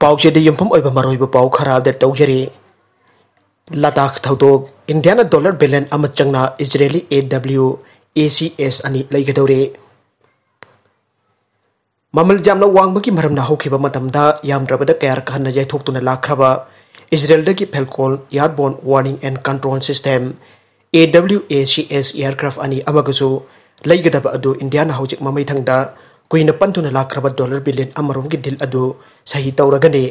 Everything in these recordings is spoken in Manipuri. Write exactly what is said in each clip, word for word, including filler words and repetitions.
ꯄꯥꯎꯆꯦꯗ ꯌꯨꯝꯐꯝ ꯑꯣꯏꯕ ꯃꯔꯨꯑꯣꯏꯕ ꯄꯥꯎ ꯈꯔ ꯑꯞꯗꯦꯠ ꯇꯧꯖꯔꯤ꯫ ꯂꯗꯥꯈ ꯊꯧꯗꯣꯛ, ꯏꯟꯗꯤꯌꯥꯅ ꯗꯣꯂꯔ ꯕꯤꯂꯤꯌꯟ ꯑꯃ ꯆꯪꯅ ꯏꯖꯔꯦꯂꯤ ꯑꯦ ꯗꯕ꯭ꯂꯤꯎ ꯑꯦ ꯁꯤ ꯑꯦꯁ ꯑꯅꯤ ꯂꯩꯒꯗꯧꯔꯦ꯫ ꯃꯃꯜ ꯌꯥꯝꯅ ꯋꯥꯡꯕꯒꯤ ꯃꯔꯝꯅ ꯍꯧꯈꯤꯕ ꯃꯇꯝꯗ ꯌꯥꯝꯗ꯭ꯔꯕꯗ ꯀꯌꯥꯔꯛ ꯍꯟꯅ ꯌꯩꯊꯣꯛꯇꯨꯅ ꯂꯥꯛꯈ꯭ꯔꯕ ꯏꯖꯔꯦꯜꯗꯒꯤ Falcon Airborne Warning and Control System, A W A C S, aircraft ꯑꯅꯤ ꯑꯃꯒꯁꯨ ꯂꯩꯒꯗꯕ ꯑꯗꯨ ꯏꯟꯗꯤꯌꯥꯅ ꯍꯧꯖꯤꯛ ꯃꯃꯩꯊꯪꯗ ꯀꯨꯏꯅ ꯄꯟꯗꯨꯅ ꯂꯥꯛꯈ꯭ꯔꯕ ꯗꯣꯂꯔ ꯕꯤꯂꯤꯌꯟ ꯑꯃꯔꯣꯝꯒꯤ ꯗꯤꯜ ꯑꯗꯨ ꯁꯍꯤ ꯇꯧꯔꯒꯅꯤ꯫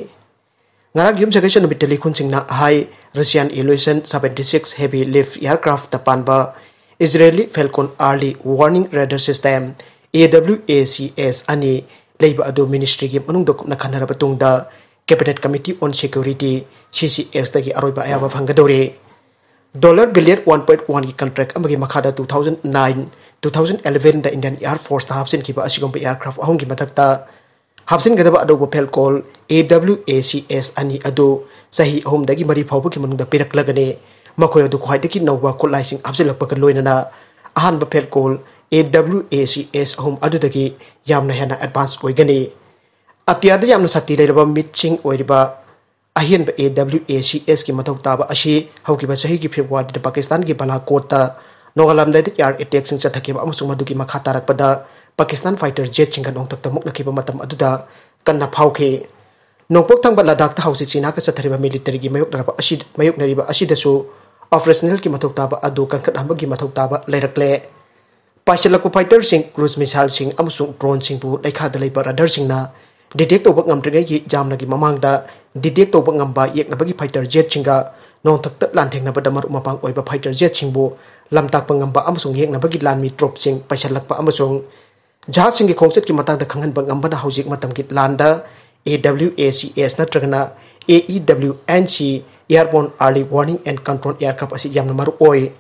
ꯉꯔꯥꯡ ꯌꯨꯝꯁꯀꯩꯁ ꯅꯨꯃꯤꯠꯇ ꯂꯤꯈꯨꯟꯁꯤꯡꯅ ꯍꯥꯏ, Russian Ilyushin seventy six heavy lift aircraft ꯄꯥꯟꯕ Israeli Falcon Early Warning Radar System, A W A C S, ꯑꯅꯤ ꯂꯩꯕ ꯑꯗꯨ ꯃꯤꯅꯤꯁꯇ꯭ꯔꯤꯒꯤ ꯃꯅꯨꯡꯗ ꯀꯨꯞꯅ ꯈꯟꯅꯔꯕ ꯇꯨꯡꯗ Cabinet Committee on Security, C C S, ꯇꯒꯤ ꯑꯔꯣꯏꯕ ꯑꯌꯥꯕ ꯐꯪꯒꯗꯧꯔꯤ꯫ ꯗꯣꯂꯔ ꯕꯤꯂꯤꯌꯟ ꯋꯥꯟ ꯄꯣꯏꯟꯠ ꯋꯥꯟꯒꯤ ꯀꯟꯇ꯭ꯔꯦꯛ ꯑꯃꯒꯤ ꯃꯈꯥꯗ two thousand nine, two thousand elevenꯗ Indian Air Forceꯇ ꯍꯥꯞꯆꯤꯟꯈꯤꯕ ꯑꯁꯤꯒꯨꯝꯕ aircraft ꯑꯍꯨꯝꯒꯤ ꯃꯊꯛꯇ ꯍꯥꯞꯆꯤꯟꯒꯗꯕ ꯑꯅꯧꯕ Falcon A W A C S ꯑꯅꯤ ꯑꯗꯨ ꯆꯍꯤ ꯑꯍꯨꯝꯗꯒꯤ ꯃꯔꯤ ꯐꯥꯎꯕꯒꯤ ꯃꯅꯨꯡꯗ ꯄꯤꯔꯛꯂꯒꯅꯤ꯫ ꯃꯈꯣꯏ ꯑꯗꯨ ꯈ꯭ꯋꯥꯏꯗꯒꯤ ꯅꯧꯕ ꯈꯨꯠꯂꯥꯏꯁꯤꯡ ꯍꯥꯞꯆꯤꯜꯂꯛꯄꯒ ꯂꯣꯏꯅꯅ ꯑꯍꯥꯟꯕ Falcon A W A C S ꯑꯍꯨꯝ ꯑꯗꯨꯗꯒꯤ ꯌꯥꯝꯅ ꯍꯦꯟꯅ ꯑꯦꯗꯚꯥꯟꯁ ꯑꯣꯏꯒꯅꯤ꯫ ꯑꯇꯤꯌꯥꯗ ꯌꯥꯝꯅ ꯁꯛꯇꯤ ꯂꯩꯔꯕ ꯃꯤꯠꯁꯤꯡ ꯑꯣꯏꯔꯤꯕ ꯑꯍꯦꯟꯕ A W A C Sꯀꯤ ꯃꯊꯧ ꯇꯥꯕ ꯑꯁꯤ ꯍꯧꯈꯤꯕ ꯆꯍꯤꯒꯤ ꯐꯦꯕ꯭ꯔꯨꯋꯥꯔꯤꯗ ꯄꯥꯀꯤꯁꯇꯥꯟꯒꯤ ꯕꯂꯥꯀꯣꯠꯇ ꯅꯣꯡꯉꯥꯜꯂꯝꯗꯥꯏꯗ air attackꯁꯤꯡ ꯆꯠꯊꯈꯤꯕ ꯑꯃꯁꯨꯡ ꯃꯗꯨꯒꯤ ꯃꯈꯥ ꯇꯥꯔꯛꯄꯗ ꯄꯥꯀꯤꯁꯇꯥꯟ fighter jetꯁꯤꯡꯒ ꯅꯣꯡꯊꯛꯇ ꯃꯨꯛꯅꯈꯤꯕ ꯃꯇꯝ ꯑꯗꯨꯗ ꯀꯟꯅ ꯐꯥꯎꯈꯤ꯫ ꯅꯣꯡꯄꯣꯛ ꯊꯪꯕ ꯂꯗꯥꯈꯇ ꯍꯧꯖꯤꯛ ꯆꯤꯅꯥꯒ ꯆꯠꯊꯔꯤꯕ ꯃꯤꯂꯤꯇꯔꯤꯒꯤ ꯃꯥꯌꯣꯛꯅꯔꯕ ꯑꯁꯤ-, ꯃꯥꯌꯣꯛꯅꯔꯤꯕ ꯑꯁꯤꯗꯁꯨ operationalꯒꯤ ꯃꯊꯧ ꯇꯥꯕ ꯑꯗꯨ ꯀꯟꯈꯠꯍꯟꯕꯒꯤ ꯃꯊꯧ ꯇꯥꯕ ꯂꯩꯔꯛꯂꯦ꯫ ꯄꯥꯏꯁꯤꯜꯂꯛꯄ fighterꯁꯤꯡ, cruise missileꯁꯤꯡ ꯑꯃꯁꯨꯡ droneꯁꯤꯡꯕꯨ ꯂꯩꯈꯥꯗ ꯂꯩꯕ radarꯁꯤꯡꯅ detect ꯇꯧꯕ ꯉꯝꯗ꯭ꯔꯤꯉꯩꯒꯤ ꯌꯥꯝꯅꯒꯤ ꯃꯃꯥꯡꯗ detect ꯇꯧꯕ ꯉꯝꯕ ꯌꯦꯛꯅꯕꯒꯤ fighter jetꯁꯤꯡꯒ ꯅꯣꯡꯊꯛꯇ ꯂꯥꯟꯊꯦꯡꯅꯕꯗ ꯃꯔꯨꯞ ꯃꯄꯥꯡ ꯑꯣꯏꯕ fighter jetꯁꯤꯡꯕꯨ ꯂꯝꯇꯥꯛꯄ ꯉꯝꯕ ꯑꯃꯁꯨꯡ ꯌꯦꯛꯅꯕꯒꯤ ꯂꯥꯟꯃꯤ troopꯁꯤꯡ ꯄꯥꯏꯁꯤꯜꯂꯛꯄ ꯑꯃꯁꯨꯡ ꯖꯍꯥꯖꯁꯤꯡꯒꯤ ꯈꯣꯡꯆꯠꯀꯤ ꯃꯇꯥꯡꯗ ꯈꯪꯍꯟꯕ ꯉꯝꯕꯅ ꯍꯧꯖꯤꯛ ꯃꯇꯝꯒꯤ ꯂꯥꯟꯗ A W A C S ꯅꯠꯇ꯭ꯔꯒꯅ A E W N C, Airborne Early Warning and Control Aircraft, ꯑꯁꯤ ꯌꯥꯝꯅ ꯃꯔꯨ ꯑꯣꯏ꯫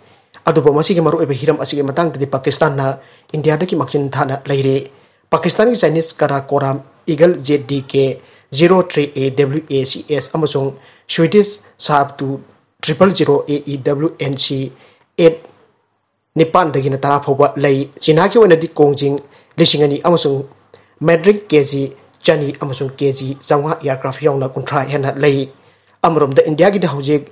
ꯑꯗꯨꯕꯨ ꯃꯁꯤꯒꯤ ꯃꯔꯨꯑꯣꯏꯕ ꯍꯤꯔꯝ ꯑꯁꯤꯒꯤ ꯃꯇꯥꯡꯗꯗꯤ ꯄꯥꯀꯤꯁꯇꯥꯟꯅ ꯏꯟꯗꯤꯌꯥꯗꯒꯤ ꯃꯥꯡꯖꯤꯟ ꯊꯥꯅ ꯂꯩꯔꯦ꯫ ꯄꯥꯀꯤꯁꯇꯥꯟꯒꯤ Chinese Karakoram Eagle Z D K zero three A W A C S ꯑꯃꯁꯨꯡ Swedish Saab two triple zero A E W N C eight ꯅꯤꯄꯥꯟꯗꯒꯤꯅ ꯇꯔꯥ ꯐꯥꯎꯕ ꯂꯩ꯫ ꯆꯤꯅꯥꯒꯤ ꯑꯣꯏꯅꯗꯤ ꯀꯣꯡꯖꯤꯡ ꯂꯤꯁꯤꯡ ꯑꯅꯤ ꯑꯃꯁꯨꯡ ꯃꯦꯟꯗ꯭ꯔꯤꯡ K G ꯆꯅꯤ ꯑꯃꯁꯨꯡ ꯀꯦ ꯖꯤ ꯆꯥꯝꯃꯉꯥ ꯑꯦꯌꯔꯀ꯭ꯔꯥꯐ ꯌꯥꯎꯅ ꯀꯨꯟꯊ꯭ꯔꯥ ꯍꯦꯟꯅ ꯂꯩ꯫ ꯑꯃꯔꯣꯝꯗ ꯏꯟꯗꯤꯌꯥꯒꯤꯗꯤ ꯍꯧꯖꯤꯛ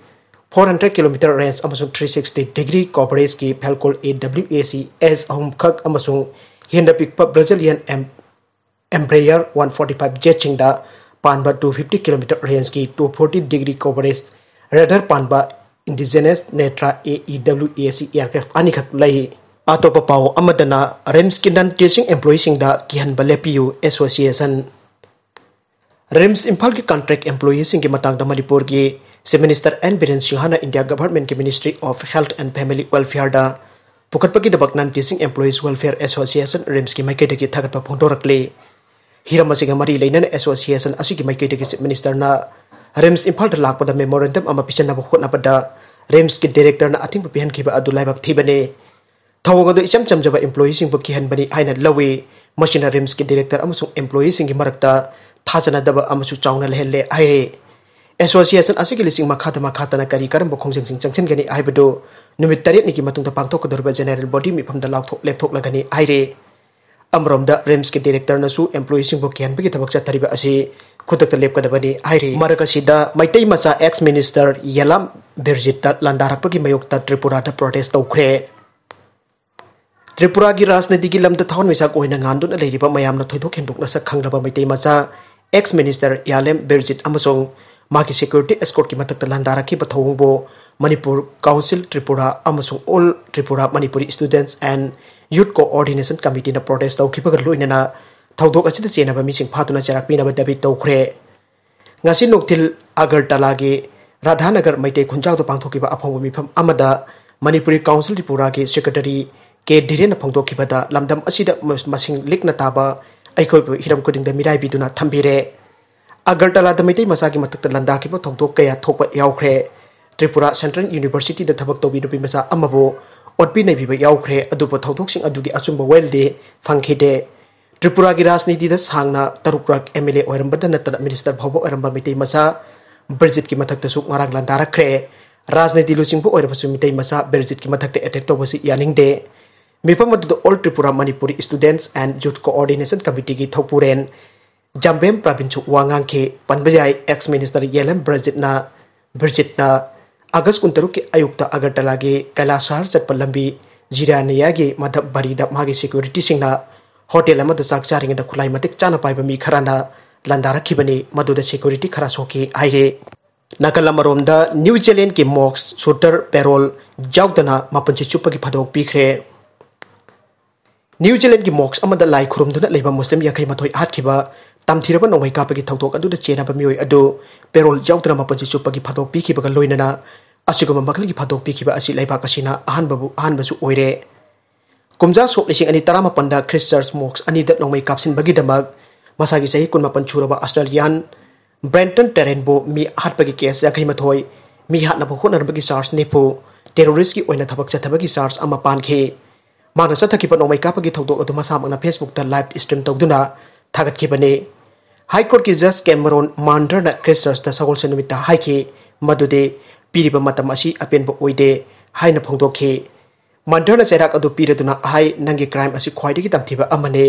four hundred kilometer range ꯑꯃꯁꯨꯡ three sixty degree coverage ꯀꯤ Falcon A W A C S ꯑꯍꯨꯝꯈꯛ ꯑꯃꯁꯨꯡ ꯍꯦꯟꯅ ꯄꯤꯛꯄ Brazilian Embraer one forty five jetꯁꯤꯡꯗ ꯄꯥꯟꯕ two fifty kilometer range ꯀꯤ two forty degree coverage radar ꯄꯥꯟꯕ indigenous Netra A E W A C aircraft ꯑꯅꯤꯈꯛ ꯂꯩ꯫ ꯑꯇꯣꯞꯄ ꯄꯥꯎ ꯑꯃꯗꯅ RIMSꯀꯤ non teaching employeeꯁꯤꯡꯗ ꯀꯤꯍꯟꯕ ꯂꯦꯞꯄꯤꯌꯨ association꯫ RIMS ꯏꯝꯐꯥꯜꯒꯤ contract employeeꯁꯤꯡꯒꯤ ꯃꯇꯥꯡꯗ ꯃꯅꯤꯄꯨꯔꯒꯤ Chief Minister N ꯕꯤꯔꯦꯟ ꯁꯤꯡꯍꯅ ꯏꯟꯗꯤꯌꯥ ꯒꯚꯔꯟꯃꯦꯟꯠꯀꯤ Ministry of Health and Family Welfareꯗ ꯄꯨꯈꯠꯄꯒꯤꯗꯃꯛ non teaching employees welfare association RIMSꯀꯤ ꯃꯥꯏꯀꯩꯗꯒꯤ ꯊꯥꯒꯠꯄ ꯐꯣꯡꯗꯣꯔꯛꯂꯤ꯫ ꯍꯤꯔꯝ ꯑꯁꯤꯒ ꯃꯔꯤ ꯂꯩꯅꯅ association ꯑꯁꯤꯒꯤ ꯃꯥꯏꯀꯩꯗꯒꯤ Chief Ministerꯅ RIMS ꯏꯝꯐꯥꯜꯗ ꯂꯥꯛꯄꯗ memorandum ꯑꯃ ꯄꯤꯁꯤꯟꯅꯕ ꯍꯣꯠꯅꯕꯗ RIMSꯀꯤ directorꯅ ꯑꯊꯤꯡꯕ ꯄꯤꯍꯟꯈꯤꯕ ꯑꯗꯨ ꯂꯥꯏꯕꯛ ꯊꯤꯕꯅꯤ꯫ ꯊꯧꯑꯣꯡ ꯑꯗꯨ ꯏꯆꯝ ꯆꯝꯖꯕ employeeꯁꯤꯡꯕꯨ ꯀꯤꯍꯟꯕꯅꯤ ꯍꯥꯏꯅ ꯂꯧꯏ꯫ ꯃꯁꯤꯅ RIMSꯀꯤ director ꯑꯃꯁꯨꯡ employeeꯁꯤꯡꯒꯤ ꯃꯔꯛꯇ ꯊꯥꯖꯅꯗꯕ ꯑꯃꯁꯨ ꯆꯥꯎꯅ ꯂꯩꯍꯜꯂꯦ ꯍꯥꯏꯔꯤ꯫ Association ꯑꯁꯤꯒꯤ ꯂꯤꯁꯤꯡ ꯃꯈꯥꯗ ꯃꯈꯥ ꯇꯥꯅ ꯀꯔꯤ ꯀꯔꯝꯕ ꯈꯣꯡꯖꯪꯁꯤꯡ ꯆꯪꯁꯤꯟꯒꯅꯤ ꯍꯥꯏꯕꯗꯨ ꯅꯨꯃꯤꯠ ꯇꯔꯦꯠꯅꯤꯒꯤ ꯃꯇꯨꯡꯗ ꯄꯥꯡꯊꯣꯛꯀꯗꯧꯔꯤꯕ general body ꯃꯤꯐꯝꯗ ꯂꯥꯎꯊꯣꯛ-, ꯂꯦꯞꯊꯣꯛꯂꯒꯅꯤ ꯍꯥꯏꯔꯤ꯫ ꯑꯃꯔꯣꯝꯗ RIMSꯀꯤ directorꯅꯁꯨ employeeꯁꯤꯡꯕꯨ ꯀꯤꯍꯟꯕꯒꯤ ꯊꯕꯛ ꯆꯠꯊꯔꯤꯕ ꯑꯁꯤ ꯈꯨꯗꯛꯇ ꯂꯦꯞꯀꯗꯕꯅꯤ ꯍꯥꯏꯔꯤ꯫ ꯃꯔꯛ ꯑꯁꯤꯗ ꯃꯩꯇꯩ ꯃꯆꯥ ex minister ꯌꯦꯂꯥꯝ ꯕꯤꯔꯖꯤꯠꯇ ꯂꯥꯟꯗꯥꯔꯛꯄꯒꯤ ꯃꯥꯌꯣꯛꯇ ꯇ꯭ꯔꯤꯄꯨꯔꯥꯗ protest ꯇꯧꯈ꯭ꯔꯦ꯫ ꯇ꯭ꯔꯤꯄꯨꯔꯥꯒꯤ ꯔꯥꯖꯅꯤꯇꯤꯒꯤ ꯂꯝꯗ ꯊꯋꯥꯟꯃꯤꯆꯥꯛ ꯑꯣꯏꯅ ꯉꯥꯟꯗꯨꯅ ꯂꯩꯔꯤꯕ ꯃꯌꯥꯝꯅ ꯊꯣꯏꯗꯣꯛ ꯍꯦꯟꯗꯣꯛꯅ ꯁꯛ ꯈꯪꯂꯕ ꯃꯩꯇꯩ ꯃꯆꯥ ex minister ꯌꯦꯂꯥꯝ ꯕꯤꯔꯖꯤꯠ ꯑꯃꯁꯨꯡ ꯃꯥꯒꯤ security escortꯀꯤ ꯃꯊꯛꯇ ꯂꯥꯟꯗꯥꯔꯛꯈꯤꯕ ꯊꯧꯑꯣꯡꯕꯨ Manipur Council Tripura ꯑꯃꯁꯨꯡ All Tripura Manipuri Students and Youth Coordination Committeeꯅ protest ꯇꯧꯈꯤꯕꯒ ꯂꯣꯏꯅꯅ ꯊꯧꯗꯣꯛ ꯑꯁꯤꯗ ꯆꯦꯟꯅꯕ ꯃꯤꯁꯤꯡ ꯐꯥꯗꯨꯅ ꯆꯩꯔꯥꯛ ꯄꯤꯅꯕ ꯗꯥꯕꯤ ꯇꯧꯈ꯭ꯔꯦ꯫ ꯉꯁꯤ ꯅꯨꯡꯊꯤꯜ ꯑꯒꯔꯇꯂꯥꯒꯤ ꯔꯥꯙꯥꯅꯒꯔ ꯃꯩꯇꯩ ꯈꯨꯟꯖꯥꯎꯗ ꯄꯥꯡꯊꯣꯛꯈꯤꯕ ꯑꯐꯣꯡꯕ ꯃꯤꯐꯝ ꯑꯃꯗ Manipuri Council Tripureꯒꯤ secretary ꯀꯦ ꯙꯤꯔꯦꯟꯅ ꯐꯣꯡꯗꯣꯛꯈꯤꯕꯗ ꯂꯝꯗꯝ ꯑꯁꯤꯗ ꯃ-, ꯃꯁꯤꯡ ꯂꯤꯛꯅ ꯇꯥꯕ ꯑꯩꯈꯣꯏꯕꯨ ꯍꯤꯔꯝ ꯈꯨꯗꯤꯡꯗ ꯃꯤꯔꯥꯏꯕꯤꯗꯨꯅ ꯊꯝꯕꯤꯔꯦ꯫ ꯑꯒꯔꯇꯂꯥꯗ ꯃꯩꯇꯩ ꯃꯆꯥꯒꯤ ꯃꯊꯛꯇ ꯂꯥꯟꯗꯥꯈꯤꯕ ꯊꯧꯗꯣꯛ ꯀꯌꯥ ꯊꯣꯛꯄ ꯌꯥꯎꯈ꯭ꯔꯦ꯫ ꯇ꯭ꯔꯤꯄꯨꯔꯥ Central Universityꯗ ꯊꯕꯛ ꯇꯧꯕꯤ ꯅꯨꯄꯤ ꯃꯆꯥ ꯑꯃꯕꯨ ꯑꯣꯠꯄꯤ ꯅꯩꯕꯤꯕ ꯌꯥꯎꯈ꯭ꯔꯦ, ꯑꯗꯨꯕꯨ ꯊꯧꯗꯣꯛꯁꯤꯡ ꯑꯗꯨꯒꯤ ꯑꯆꯨꯝꯕ ꯋꯥꯌꯦꯜꯗꯤ ꯐꯪꯈꯤꯗꯦ꯫ ꯇ꯭ꯔꯤꯄꯨꯔꯥꯒꯤ ꯔꯥꯖꯅꯤꯇꯤꯗ ꯁꯥꯡꯅ ꯇꯔꯨꯛꯔꯛ MLA ꯑꯣꯏꯔꯝꯕꯗ ꯅꯠꯇꯅ minister ꯐꯥꯎꯕ ꯑꯣꯏꯔꯝꯕ ꯃꯩꯇꯩ ꯃꯆꯥ ꯕ꯭ꯔꯤꯖꯤꯠꯀꯤ ꯃꯊꯛꯇꯁꯨ ꯉꯔꯥꯡ ꯂꯥꯟꯗꯥꯔꯛꯈ꯭ꯔꯦ꯫ ꯔꯥꯖꯅꯤꯇꯤ ꯂꯨꯆꯤꯡꯕ ꯑꯣꯏꯔꯕꯁꯨ ꯃꯤꯇꯩ ꯃꯆꯥ ꯕ꯭ꯔꯤꯖꯤꯠꯀꯤ ꯃꯊꯛꯇ attack ꯇꯧꯕꯁꯤ ꯌꯥꯅꯤꯡꯗꯦ꯫ ꯃꯤꯐꯝ ꯑꯗꯨꯗ All Tripura Manipuri Students and Youth Coordination Committeeꯒꯤ ꯊꯧꯄꯨꯔꯦꯟ ꯖꯥꯝꯕꯦꯝ ꯄ꯭ꯔꯕꯤꯟꯁꯨ ꯋꯥ ꯉꯥꯡꯈꯤ꯫ ꯄꯟꯕ ꯌꯥꯏ, ꯑꯦꯛꯁ ꯃꯤꯅꯤꯁꯇꯔ ꯌꯦꯂꯦꯝ ꯕ꯭ꯔꯖꯤꯠꯅ, ꯕ꯭ꯔꯤꯖꯤꯠꯅ ꯑꯥꯒꯁ ꯀꯨꯟꯇꯔꯨꯛꯀꯤ ꯑꯌꯨꯛꯇ ꯑꯒꯔꯇꯂꯥꯒꯤ ꯀꯩꯂꯥꯁꯍꯔ ꯆꯠꯄ ꯂꯝꯕꯤ ꯖꯤꯔꯥꯅꯤꯌꯥꯒꯤ ꯃꯊꯛ ꯕꯔꯤꯗ ꯃꯥꯒꯤ ꯁꯦꯀ꯭ꯌꯨꯔꯤꯇꯤꯁꯤꯡꯅ ꯍꯣꯇꯦꯜ ꯑꯃꯗ ꯆꯥꯛ ꯆꯥꯔꯤꯉꯩꯗ ꯈꯨꯠꯂꯥꯏ ꯃꯇꯤꯛ ꯆꯥꯅ ꯄꯥꯏꯕ ꯃꯤ ꯈꯔꯅ ꯂꯥꯟꯗꯥꯔꯛꯈꯤꯕꯅꯤ꯫ ꯃꯗꯨꯗ ꯁꯦꯀ꯭ꯌꯨꯔꯤꯇꯤ ꯈꯔ ꯁꯣꯛꯈꯤ ꯍꯥꯏꯔꯦ꯫ ꯅꯥꯀꯜ ꯑꯃꯔꯣꯝꯗ, ꯅ꯭ꯌꯨ ꯖꯤꯂꯦꯟꯗꯒꯤ ꯃꯣꯛꯁ ꯁꯨꯇꯔ ꯄꯦꯔꯣꯜ ꯌꯥꯎꯗꯅ ꯃꯄꯨꯟꯁꯤ ꯆꯨꯞꯄꯒꯤ ꯐꯥꯗꯣꯛ ꯄꯤꯈ꯭ꯔꯦ꯫ ꯅ꯭ꯌꯨ ꯖꯤꯂꯦꯟꯗꯒꯤ ꯃꯣꯛꯁ ꯑꯃꯗ ꯂꯥꯏ ꯈꯨꯔꯨꯝꯗꯨꯅ ꯂꯩꯕ ꯃꯨꯁꯂꯤꯝ ꯌꯥꯡꯈꯩ ꯃꯥꯊꯣꯏ ꯍꯥꯠꯈꯤꯕ ꯇꯝꯊꯤꯔꯕ ꯅꯣꯡꯃꯩ ꯀꯥꯞꯄꯒꯤ ꯊꯧꯗꯣꯛ ꯑꯗꯨꯗ ꯆꯦꯟꯅꯕ ꯃꯤꯑꯣꯏ ꯑꯗꯨ ꯄꯦꯔꯣꯜ ꯌꯥꯎꯗꯅ ꯃꯄꯨꯟꯁꯤ ꯆꯨꯞꯄꯒꯤ ꯐꯥꯗꯣꯛ ꯄꯤꯈꯤꯕꯒ ꯂꯣꯏꯅꯅ ꯑꯁꯤꯒꯨꯝꯕ ꯃꯈꯜꯒꯤ ꯐꯥꯗꯣꯛ ꯄꯤꯈꯤꯕ ꯑꯁꯤ ꯂꯩꯕꯥꯛ ꯑꯁꯤꯅ ꯑꯍꯥꯟꯕꯕꯨ, ꯑꯍꯥꯟꯕꯁꯨ ꯑꯣꯏꯔꯦ꯫ ꯀꯨꯝꯖꯥ ꯁꯣꯛ ꯂꯤꯁꯤꯡ ꯑꯅꯤ ꯇꯔꯥꯃꯥꯄꯟꯗ ꯈ꯭ꯔꯤꯁ ꯆꯔꯆ ꯃꯣꯛꯁ ꯑꯅꯤꯗ ꯅꯣꯡꯃꯩ ꯀꯥꯞꯁꯤꯟꯕꯒꯤꯗꯃꯛ ꯃꯁꯥꯒꯤ ꯆꯍꯤ ꯀꯨꯟꯃꯥꯄꯟ ꯁꯨꯔꯕ ꯑꯁꯇ꯭ꯔꯦꯂꯤꯌꯥꯟ ꯕ꯭ꯔꯦꯟꯇꯟ ꯇꯦꯔꯦꯟꯕꯨ ꯃꯤ ꯍꯥꯠꯄꯒꯤ ꯀꯦꯁ ꯌꯥꯡꯈꯩ ꯃꯥꯊꯣꯏ, ꯃꯤ ꯍꯥꯠꯅꯕ ꯍꯣꯠꯅꯔꯝꯕꯒꯤ ꯆꯥꯔꯖ ꯅꯤꯐꯨ, ꯇꯦꯔꯣꯔꯤꯁꯀꯤ ꯑꯣꯏꯅ ꯊꯕꯛ ꯆꯠꯊꯕꯒꯤ ꯆꯥꯔꯖ ꯑꯃ ꯄꯥꯟꯈꯤ꯫ ꯃꯥꯅ ꯆꯠꯊꯈꯤꯕ ꯅꯣꯡꯃꯩ ꯀꯥꯞꯄꯒꯤ ꯊꯧꯗꯣꯛ ꯑꯗꯨ ꯃꯁꯥꯃꯛꯅ ꯐꯦꯁꯕꯨꯛꯇ ꯂꯥꯏꯚ ꯁ꯭ꯇ꯭ꯔꯤꯝ ꯇꯧꯗꯨꯅ ꯊꯥꯒꯠꯈꯤꯕꯅꯤ꯫ ꯍꯥꯏ ꯀꯣꯔꯠꯀꯤ ꯖꯁ ꯀꯦꯃꯔꯣꯟ ꯃꯥꯟꯗꯔꯅ ꯈ꯭ꯔꯤꯁ ꯆꯔꯆꯇ ꯁꯒꯣꯜꯁꯦꯟ ꯅꯨꯃꯤꯠꯇ ꯍꯥꯏꯈꯤ ꯃꯗꯨꯗꯤ ꯄꯤꯔꯤꯕ ꯃꯇꯝ ꯑꯁꯤ ꯑꯄꯦꯟꯕ ꯑꯣꯏꯗꯦ ꯍꯥꯏꯅ ꯐꯣꯡꯗꯣꯛꯈꯤ꯫ ꯃꯟꯗꯔꯅ ꯆꯩꯔꯥꯛ ꯑꯗꯨ ꯄꯤꯔꯗꯨꯅ ꯍꯥꯏ, "ꯅꯪꯒꯤ ꯀ꯭ꯔꯥꯏꯝ ꯑꯁꯤ ꯈ꯭ꯋꯥꯏꯗꯒꯤ ꯇꯝꯊꯤꯕ ꯑꯃꯅꯤ꯫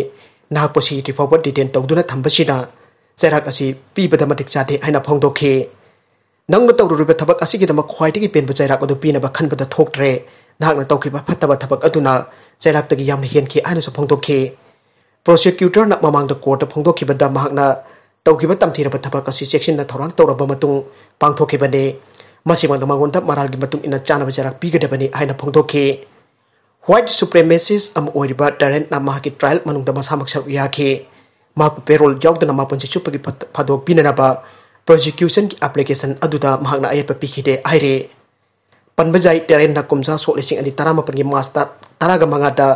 ꯅꯍꯥꯛꯄꯨ ꯁꯤꯗ꯭ꯔꯤ ꯐꯥꯎꯕ ꯗꯤꯇꯦꯟ ꯇꯧꯗꯨꯅ ꯊꯝꯕꯁꯤꯅ ꯆꯩꯔꯥꯛ ꯑꯁꯤ ꯄꯤꯕꯗ ꯃꯇꯤꯛ ꯆꯥꯗꯦ" ꯍꯥꯏꯅ ꯐꯣꯡꯗꯣꯛꯈꯤ꯫ "ꯅꯪꯅ ꯇꯧꯔꯨꯔꯤꯕ ꯊꯕꯛ ꯑꯁꯤꯒꯤꯗꯃꯛ ꯈ꯭ꯋꯥꯏꯗꯒꯤ ꯄꯦꯟꯕ ꯆꯩꯔꯥꯛ ꯑꯗꯨ ꯄꯤꯅꯕ ꯈꯟꯕꯗ ꯊꯣꯛꯇ꯭ꯔꯦ꯫ ꯅꯍꯥꯛꯅ ꯇꯧꯈꯤꯕ ꯐꯠꯇꯕ ꯊꯕꯛ ꯑꯗꯨꯅ ꯆꯩꯔꯥꯛꯇꯒꯤ ꯌꯥꯝꯅ ꯍꯦꯟꯈꯤ" ꯍꯥꯏꯅꯁꯨ ꯐꯣꯡꯗꯣꯛꯈꯤ꯫ ꯄ꯭ꯔꯣꯁꯤꯀ꯭ꯌꯨꯇꯔꯅ ꯃꯃꯥꯡꯗ ꯀꯣꯔꯠꯇ ꯐꯣꯡꯗꯣꯛꯈꯤꯕꯗ ꯃꯍꯥꯛꯅ ꯇꯧꯈꯤꯕ ꯇꯝꯊꯤꯔꯕ ꯊꯕꯛ ꯑꯁꯤ ꯆꯦꯛꯁꯤꯟꯅ ꯊꯧꯔꯥꯡ ꯇꯧꯔꯕ ꯃꯇꯨꯡ ꯄꯥꯡꯊꯣꯛꯈꯤꯕꯅꯤ꯫ ꯃꯁꯤꯃꯛꯅ ꯃꯉꯣꯟꯗ ꯃꯔꯥꯜꯒꯤ ꯃꯇꯨꯡ ꯏꯟꯅ ꯆꯥꯅꯕ ꯆꯩꯔꯥꯛ ꯄꯤꯒꯗꯕꯅꯤ ꯍꯥꯏꯅ ꯐꯣꯡꯗꯣꯛꯈꯤ꯫ ꯋꯥꯏꯠ ꯁꯨꯄ꯭ꯔꯦꯃꯦꯁꯤꯁ ꯑꯃ ꯑꯣꯏꯔꯤꯕ ꯇꯦꯔꯦꯟꯅ ꯃꯍꯥꯛꯀꯤ ꯇ꯭ꯔꯥꯌꯦꯜ ꯃꯅꯨꯡꯗ ꯃꯁꯥꯃꯛ ꯁꯔꯨꯛ ꯌꯥꯈꯤ꯫ ꯃꯍꯥꯛꯄꯨ ꯄꯦꯔꯣꯜ ꯌꯥꯎꯗꯅ ꯃꯄꯨꯟꯁꯤ ꯆꯨꯞꯄꯒꯤ ꯐꯠ-, ꯐꯥꯗꯣꯛ ꯄꯤꯅꯅꯕ ꯄ꯭ꯔꯣꯁꯤꯀ꯭ꯌꯨꯁꯟꯒꯤ ꯑꯦꯄ꯭ꯂꯤꯀꯦꯁꯟ ꯑꯗꯨꯗ ꯃꯍꯥꯛꯅ ꯑꯌꯦꯠꯄ ꯄꯤꯈꯤꯗꯦ ꯍꯥꯏꯔꯦ꯫ ꯄꯟꯕ ꯌꯥꯏ, ꯇꯦꯔꯦꯟꯅ ꯀꯨꯝꯖꯥ ꯁꯣꯛ ꯂꯤꯁꯤꯡ ꯑꯅꯤ ꯇꯔꯥꯃꯥꯄꯟꯒꯤ ꯃꯥꯔꯆ ꯇꯔꯥꯒ ꯃꯉꯥꯗ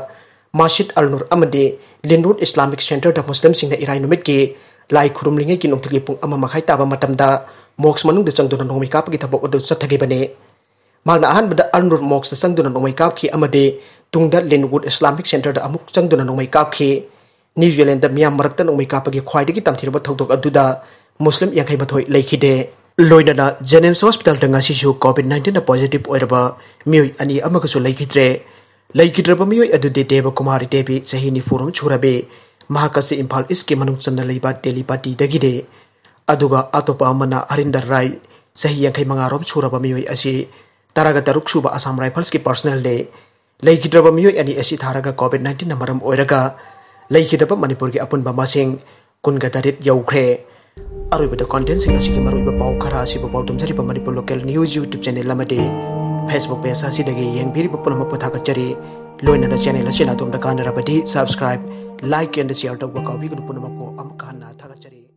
ꯃꯁꯖꯤꯗ ꯑꯜ ꯅꯨꯔ ꯑꯃꯗꯤ ꯂꯤꯟꯋꯨꯗ ꯏꯁꯂꯥꯃꯤꯛ ꯁꯦꯟꯇꯔꯗ ꯃꯨꯁꯂꯤꯝꯁꯤꯡꯅ ꯏꯔꯥꯏ ꯅꯨꯃꯤꯠꯀꯤ ꯂꯥꯏ ꯈꯨꯔꯨꯝꯂꯤꯉꯩꯒꯤ ꯅꯨꯡꯊꯤꯜꯒꯤ ꯄꯨꯡ ꯑꯃ ꯃꯈꯥꯏ ꯇꯥꯕ ꯃꯇꯝꯗ ꯃꯣꯛꯁ ꯃꯅꯨꯡꯗ ꯆꯪꯗꯨꯅ ꯅꯣꯡꯃꯩ ꯀꯥꯞꯄꯒꯤ ꯊꯕꯛ ꯑꯗꯨ ꯆꯠꯊꯈꯤꯕꯅꯤ꯫ ꯃꯍꯥꯛꯅ ꯑꯍꯥꯟꯕꯗ ꯑꯜ ꯅꯨꯔ ꯃꯣꯛꯁꯇ ꯆꯪꯗꯨꯅ ꯅꯣꯡꯃꯩ ꯀꯥꯞꯈꯤ ꯑꯃꯗꯤ ꯇꯨꯡꯗ ꯂꯤꯟꯋꯨꯗ ꯏꯁꯂꯥꯃꯤꯛ ꯁꯦꯟꯇꯔꯗ ꯑꯃꯨꯛ ꯆꯪꯗꯨꯅ ꯅꯣꯡꯃꯩ ꯀꯥꯞꯈꯤ꯫ ꯅ꯭ꯌꯨ ꯖꯤꯂꯦꯟꯗ ꯃꯤꯌꯥꯝ ꯃꯔꯛꯇ ꯅꯣꯡꯃꯩ ꯀꯥꯞꯄꯒꯤ ꯈ꯭ꯋꯥꯏꯗꯒꯤ ꯇꯝꯊꯤꯔꯕ ꯊꯧꯗꯣꯛ ꯑꯗꯨꯗ ꯃꯨꯁꯂꯤꯝ ꯌꯥꯡꯈꯩ ꯃꯥꯊꯣꯏ ꯂꯩꯈꯤꯗꯦ꯫ ꯂꯣꯏꯅꯅ ꯖꯦꯅꯤꯝꯁ ꯍꯣꯁꯄꯤꯇꯥꯜꯗ ꯉꯁꯤꯁꯨ ꯀꯣꯚꯤꯗ ꯅꯥꯏꯟꯇꯤꯟꯗ ꯄꯣꯖꯤꯇꯤꯚ ꯑꯣꯏꯔꯕ ꯃꯤꯑꯣꯏ ꯑꯅꯤ ꯑꯃꯒꯁꯨ ꯂꯩꯈꯤꯗ꯭ꯔꯦ꯫ ꯂꯩꯈꯤꯗ꯭ꯔꯕ ꯃꯤꯑꯣꯏ ꯑꯗꯨꯗꯤ ꯗꯦꯕ ꯀꯨꯃꯥꯔꯤ ꯗꯦꯕꯤ, ꯆꯍꯤ ꯅꯤꯐꯨꯔꯣꯝ ꯁꯨꯔꯕꯤ, ꯃꯍꯥꯛ ꯑꯁꯤ ꯏꯝꯐꯥꯜ ꯏꯁꯀꯤ ꯃꯅꯨꯡ ꯆꯟꯅ ꯂꯩꯕ ꯇꯦꯂꯤꯄꯥꯇꯤꯗꯒꯤꯅꯤ꯫ ꯑꯗꯨꯒ ꯑꯇꯣꯞꯄ ꯑꯃꯅ ꯍꯔꯤꯟꯗꯔ ꯔꯥꯏ, ꯆꯍꯤ ꯌꯥꯡꯈꯩ ꯃꯉꯥ ꯔꯣꯝ ꯁꯨꯔꯕ ꯃꯤꯑꯣꯏ ꯑꯁꯤ ꯇꯔꯥꯒ ꯇꯔꯨꯛ ꯁꯨꯕ ꯑꯁꯥꯝ ꯔꯥꯏꯐꯜꯁꯀꯤ ꯄꯥꯔꯁꯅꯦꯜꯅꯤ꯫ ꯂꯩꯈꯤꯗ꯭ꯔꯕ ꯃꯤꯑꯣꯏ ꯑꯅꯤ ꯑꯁꯤ ꯊꯥꯔꯒ ꯀꯣꯚꯤꯗ ꯅꯥꯏꯟꯇꯤꯟꯅ ꯃꯔꯝ ꯑꯣꯏꯔꯒ ꯂꯩꯈꯤꯗꯕ ꯃꯅꯤꯄꯨꯔꯒꯤ ꯑꯄꯨꯟꯕ ꯃꯁꯤꯡ ꯀꯨꯟꯒ ꯇꯔꯦꯠ ꯌꯧꯈ꯭ꯔꯦ꯫ ꯑꯔꯣꯏꯕꯗ ꯀꯣꯟꯇꯦꯟꯁꯤꯡ ꯑꯁꯤꯒꯤ ꯃꯔꯨꯑꯣꯏꯕ ꯄꯥꯎ ꯈꯔ ꯑꯁꯤꯕꯨ ꯄꯥꯎꯗꯝꯖꯔꯤꯕ Manipur local news YouTube channel ꯑꯃꯗꯤ ꯐꯦꯁꯕꯨꯛ ꯄꯦꯖ ꯑꯁꯤꯗꯒꯤ ꯌꯦꯡꯕꯤꯔꯤꯕ ꯄꯨꯝꯅꯃꯛꯄꯨ ꯊꯥꯒꯠꯆꯔꯤ꯫ ꯂꯣꯏꯅꯅ ꯆꯦꯅꯦꯜ ꯑꯁꯤꯅ ꯑꯗꯣꯝꯗ ꯀꯥꯟꯅꯔꯕꯗꯤ subscribe, like and share ꯇꯧꯕ ꯀꯥꯎꯕꯤꯒꯅꯨ꯫ ꯄꯨꯝꯅꯃꯛꯄꯨ ꯑꯃꯨꯛꯀ ꯍꯟꯅ ꯊꯥꯒꯠꯆꯔꯤ꯫